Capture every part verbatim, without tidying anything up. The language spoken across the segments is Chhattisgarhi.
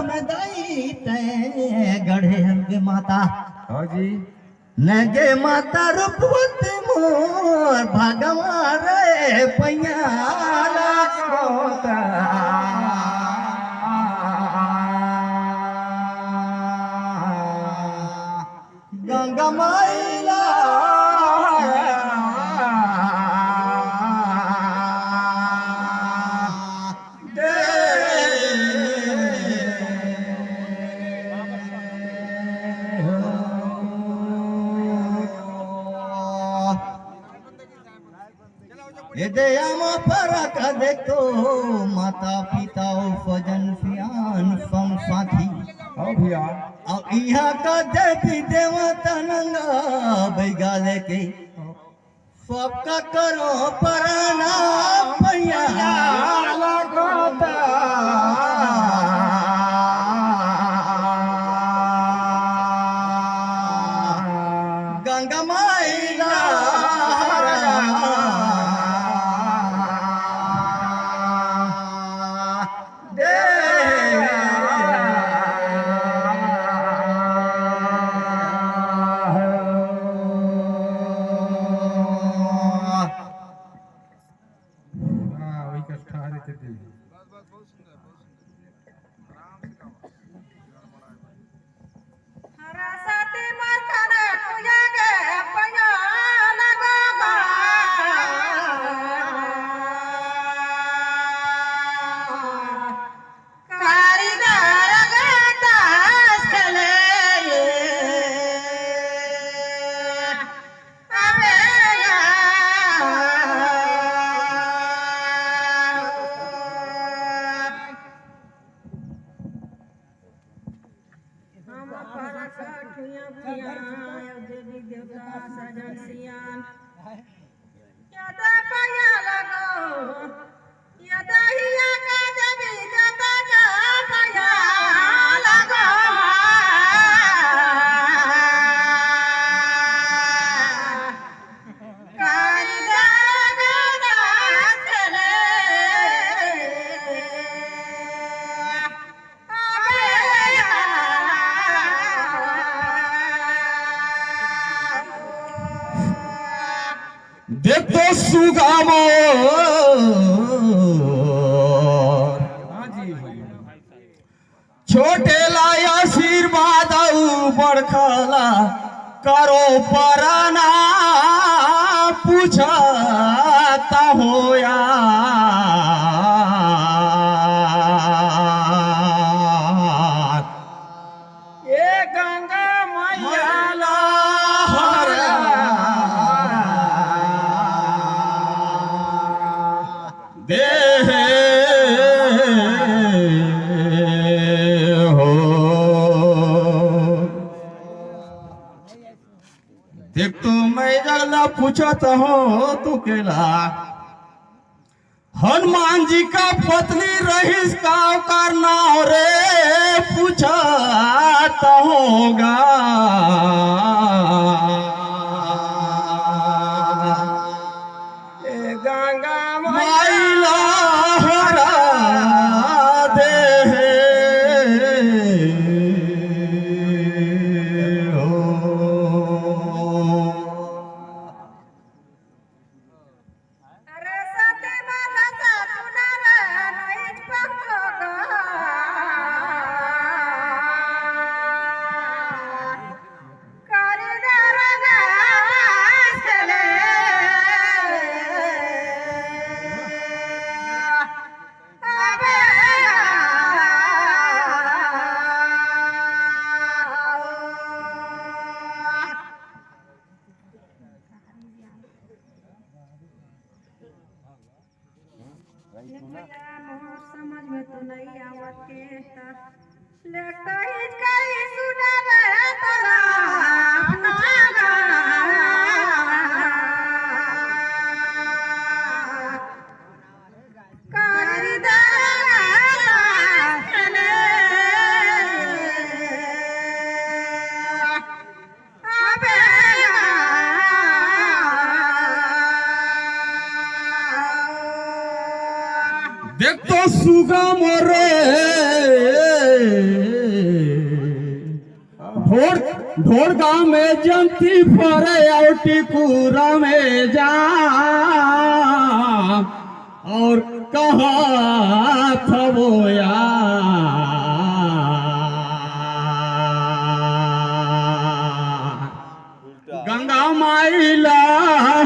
दाई तैं गढ़े हन गे माता। हाँ जी। न गे माता रूपवती मोर भगवान रे पैया लागोता। गंगा माई ला दे। ए दया म परक देखतो, माता पिता अउ सजन सियान संग साथी। हाँ भैया। अउ इहाँ का देवी देवता नंगा बैगा लेके सबका करो परना पैया लागोता। गंगा माई ला दे। हाँ, वही कष्ट आ रहे थे दिल। हम परकट हुइया भुइया, अउ देवी देवता सजन सियान। यदा पया लगो, यदा हिया का देवी देवता का पया लगो। देख तो सुगा मोर। छोटे ला आशीर्वाद अउ बड़का ला करो परना पूछत होया। ए गंगा मैया ला हरा दे हो। देख तो मैं जगला पूछत हो तू केला। हनुमान जी का पत्नी रहिस का ओकर नाव रे पूछत होगा। ए गंगा माई ला हरा दे हो। अरे सती माता साधु नारायण इच पहुंचो गा। करी दरगाह चले। अबे लेकिन भैया, मोर समझ में तो नहीं आवत के, त लेट तो हिचकाई सुना रे तोला अपना गा। कर दे रे। देख तो सुगा मोरे। ढोड़गा में जंती फरे अउ टिकुरा में जाम, अउ कहा थवो यार, गंगा माई ला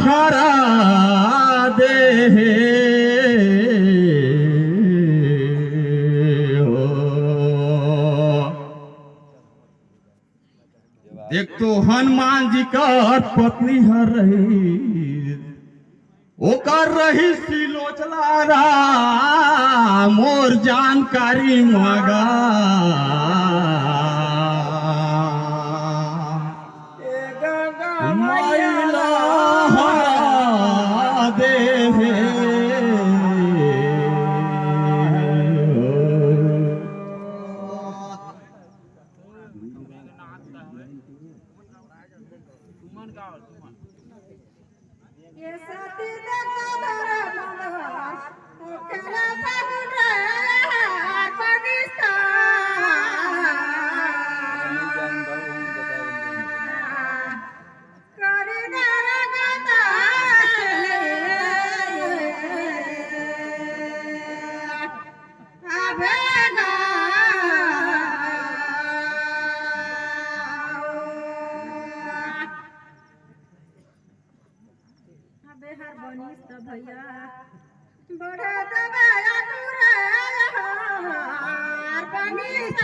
हरा दे हे हो। देख तो हनुमान जी कर पत्नी हर रही, ओकर रही सिलोचला रा, मोर जानकारी मागा। ए गंगा मैला हरा दे हे। ये सती दत्त धर्म ओकरा पगुन रे पगिस्ता। करी दरगता अबे गा। अबे हर बनिस त भैया। बड़ा दबाया दूरा हर बनिस त।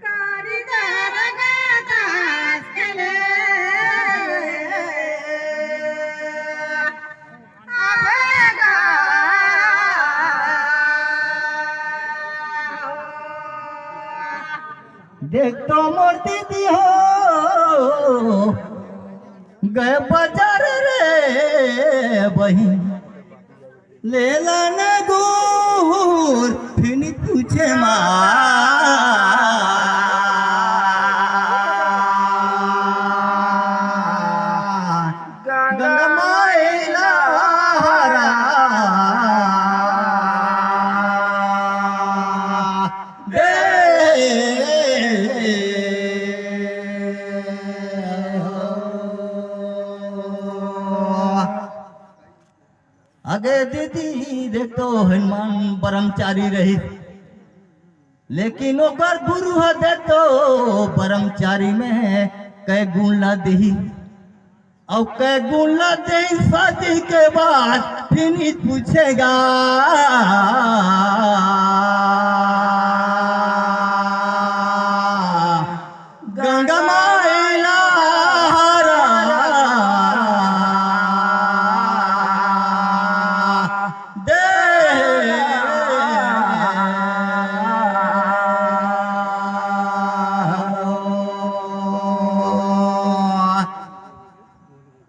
करी दरगता के ले। देख तो मोर दीदी हो, गए बाजार रे बहिन, लेला न गुर फिर पूछे माँ। गंगा माई ला हरा दे। अगे दीदी, देख तो हनुमान ब्रह्मचारी रहिस, लेकिन ओकर गुरु ह देख तो ब्रह्मचारी में कै गुण ला दिही, अउ कै गुण ला दिही शादी के बाद फिर पूछेगा। गंगा माई ला हरा दे।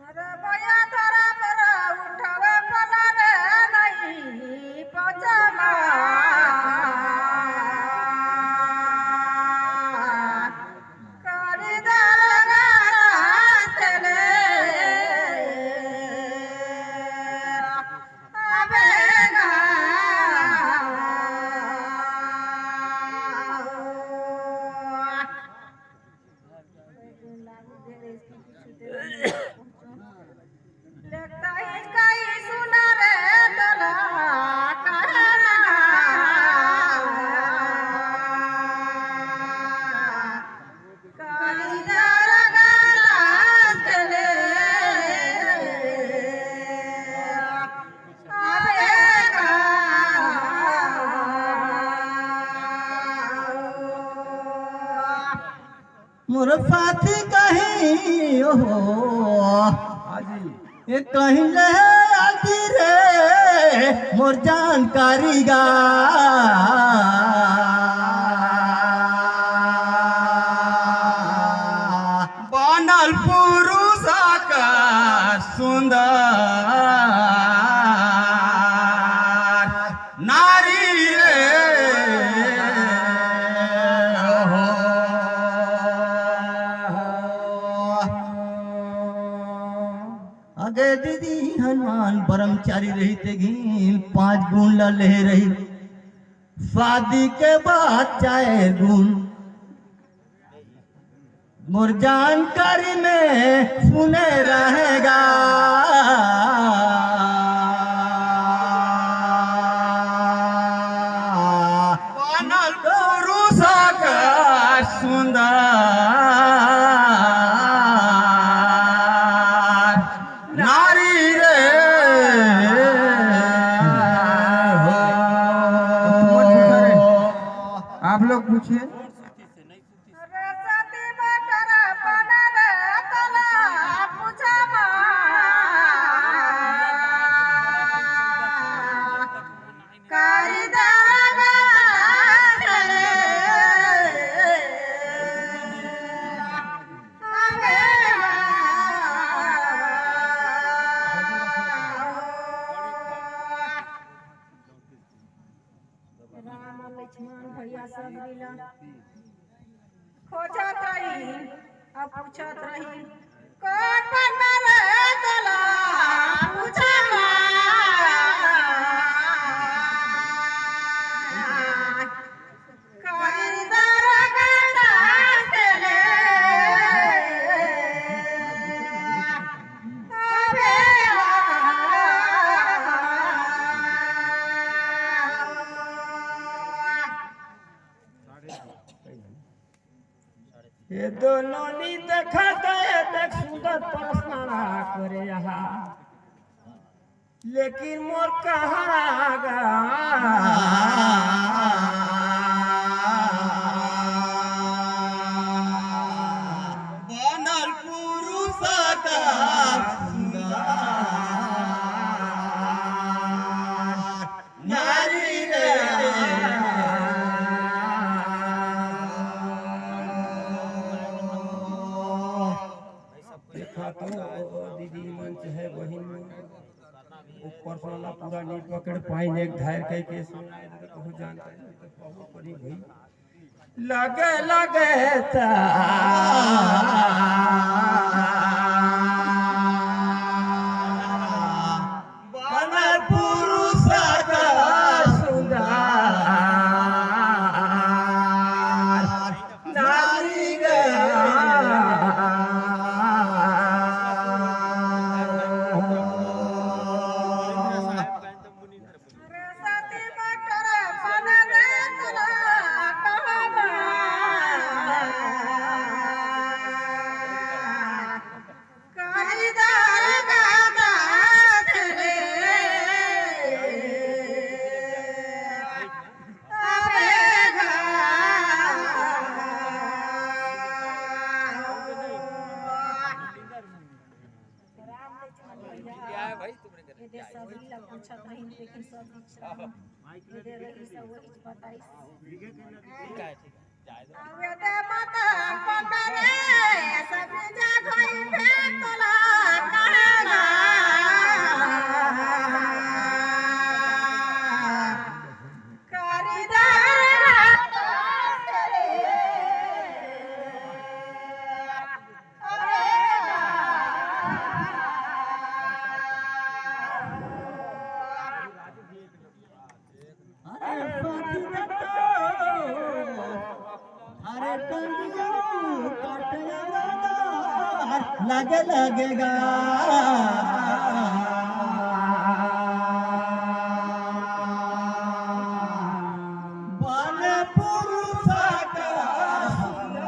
अरे भैया तोरा पर उठावे पला रे नहीं पचमा। करी दरगता के ले। अबे गा। मोर साथी कहीं ओहो, हाँ जी। ये कहीं ले आती रे मोर जानकारी गा। बनल पुरुष का सुंदर नारी रे हो। अगे दीदी हनुमान ब्रह्मचारी रहिते घिन पांच गुण ला लेहे रही। शादी के बाद चाहे गुम, मोर जानकारी में सुने रहेगा। बनल पुरुष का सुंदर नारी रे हो। आप लोग पूछिए। राम लक्ष्मण भैया सब मिला खोजत रही, अब पूछत रही, कौन बनना रे तोला? पूछा ना। कहीं दरगटा से ले अबे आ। ये दोनों नी देखा गए, देख सुंदर प्रश्न करे यहाँ। लेकिन मोर कहाँ गा बनल पुरुष का सुंदर नारी रे। देखा तो दीदी मन चाहे बहिन मन, ऊपर वाला पूरा नहीं पकड़ पाइन, एक धार कह के सुनाए दे तो कहूँ जानता है तो कहूँ पड़ी भाई। लगे लगे ता बन पुरुष का सुंदर नारी गे। राम लक्ष्मण भैया, ये दे सभी ला पूछत रही, लेकिन सब पूछ रही। ये दे रही सब वही बताई। ठीक है, ठीक है। आवे दे मत पकड़े, सब जा घरी में तोला कहना। अरे साथी दत्तो, अरे कंगियो काटे वाला लगे लगेगा। बल पुरुष का सुंदर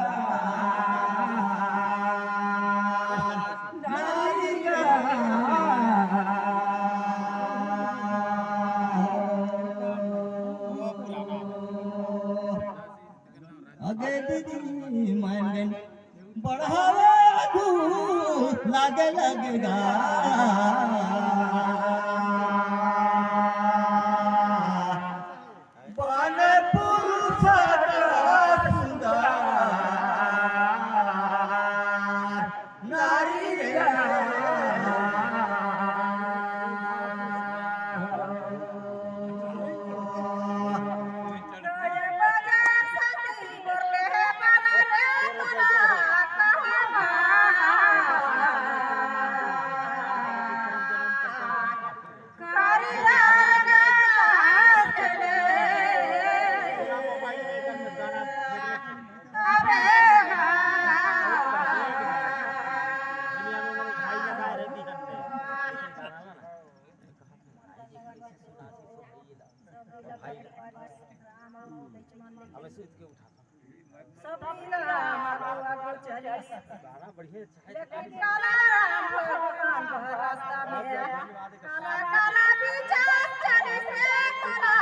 नारी गा। अगे दीदी मन बढ़ावे आगू लागे लगेगा। बन पुरुष का सुंदर नारी रे। अबे सुत के उठा। सब लीला आगू आगू चलिस। गाना बढ़िया, अच्छा है। लेकिन काला राम भगवान भर रास्ता में काला काला विचार चलिस रे काला।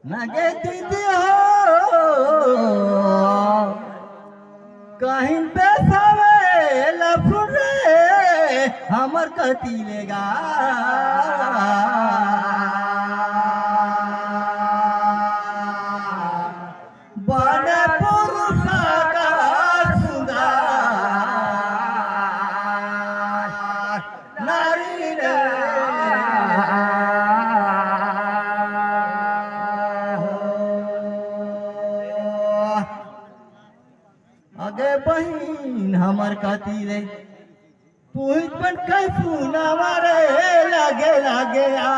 नगे दीदी हो, कहीं पे सवे लफुरे हमर कती लेगा। बने पुरुष का सुधार नारी रे। अगे बहिन हमर कती रे, तू ही बन के सुनावा रे, लगे लगे आ।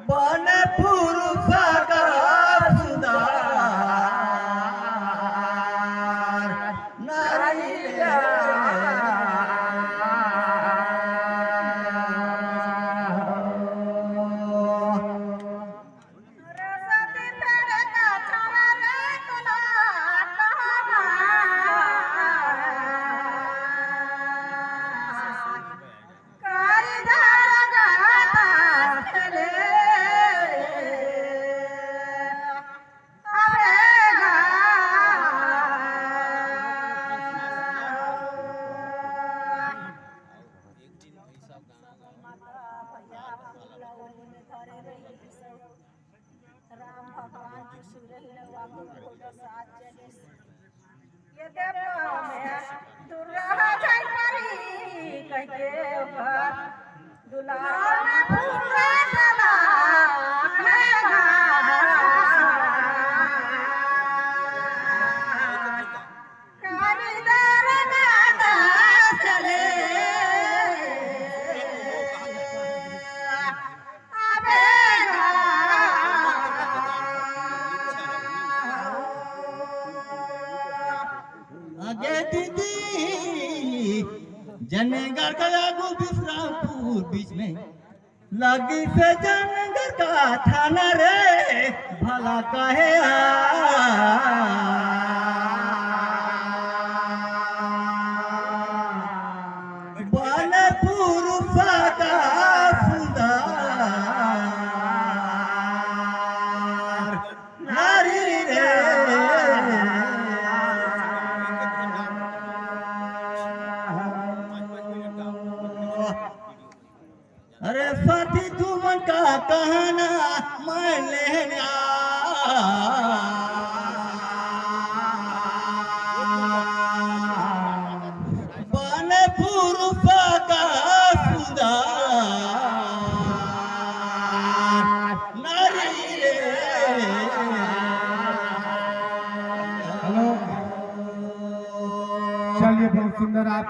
बन पुरुष का सुधार नारी रे। राम भगवान के सुरही लगवा के घोड़ा साथ चले। ये देव में दुर्गा जाय परी कह के ओकर दुलार में फूल चला। अगे दीदी, जनगर का आगू विश्रामपुर बीच में लगी से जनगर का थाना रे, भला कहे आ। बन पुरुष का सुधार नारी रे। अरे साथी तुमन का कहना मैं लेना। बन पुरुष का सुधार नारी रे। हेलो, चलिए, बहुत सुंदर आप